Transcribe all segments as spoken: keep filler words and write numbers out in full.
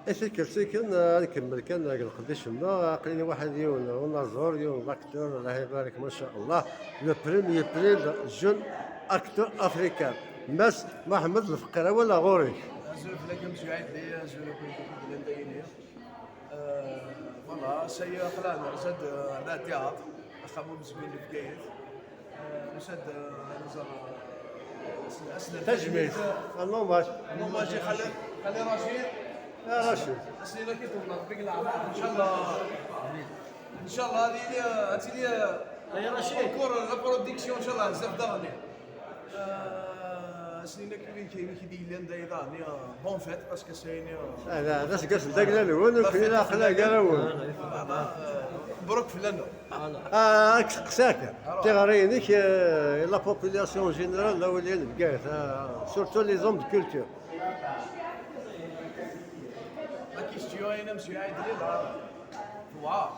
I tikkelt-nni kan, ad nkemmel kan deg leqdic-nneɣ, aql-i waḥed yiwen unaẓur, yiwen d acteur, Allah ibarak, ma sha Allah, le premier prix de jeune acteur africain. Mass Mohamed Lefqir, awal ɣur-k. Azul fell-ak a Monsieur Aidli, azul akk i yellan d ayen-nni. Euh, voilà, ça y est, aql-aɣ nerza-d, euh, ar da théâtre, axxam umezgun di Bgayet. Euh, nusa-d, euh, ad nẓer, euh, ass-, ass-, tajmilt. Un hommage. Un hommage i Xali, Xali Rachid. Ah, Rachid. Ass-nni la ki tumneḍ, Rebbi deg leɛmer, inchallah. Inchallah, ad yili, euh, ad tili, euh, Xali Rachid, encore la production, inchallah, bzaf daɣen. Euh, ass-nni la ki, ki, ki d-yellan da iḍan, euh, bonne fête, parce que c'est une, euh, Ah, d, d aseggas n dagla-nwen, nekkni d aql gar-awen. Voilà, euh, mbruk fell-aneɣ. Ah, ad k-steqsiɣ kan. Tiɣri-inek, euh, la population générale, d awal-in Bgayet, euh, surtout les hommes de culture. La question est, monsieur Aidli, là. Wow.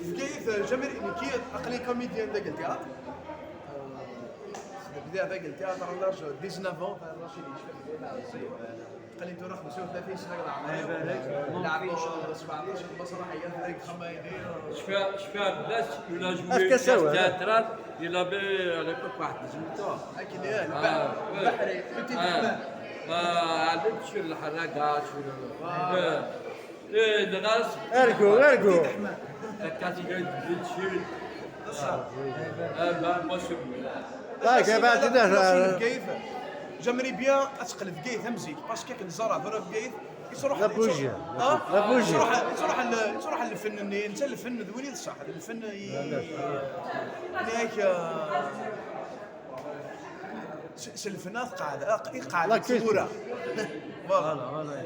Bgayet, euh, jamais, nekki, aql-i comédien deg le théâtre. Euh, bdiɣ deg le théâtre à l'âge de dix-neuf ans, à l'âge de Aql-i tura xemsa u tlatin sna deg leɛmer-iw. Leɛbeɣ sbeɛṭac n lmasraḥiyat deg uxxam-agi. Cfiɣ, cfiɣ fell-as, il a joué une pièce théâtrale, il avait à l'époque واحد dix-huit ans. Akken, eh, ah, lbeḥri, petit ḥemmam. Ah, عرفت شو الحلاقة، شو ال-، eh, eh, le gaz. Ergo, ergo. Petit ḥemmam. Quand il a dit, eh ben, moi, c'est J'aimerais bien ad teqleb Bgayet am zik, parce que akken ẓerreɣ tura Bgayet, yettruḥ, la bougie, yettruḥ, ah? La bougie. Yettruḥ, yettruḥ l-, yettruḥ lfen-nni, netta lfen d win i d ṣṣeḥ, lfen i, yak, ah, s, s lfen ad qeɛd, ad q-, iqeɛd la culture. Voilà.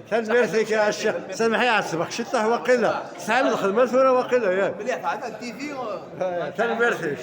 Tanemmirt-ik a Ccix. Sameḥ-iyi ɛettbeɣ ciṭṭaḥ waqila. Tesɛam lxedma tura waqila, yak? Mliḥ, tɛedda T V, ah. Tanemmirt-ik.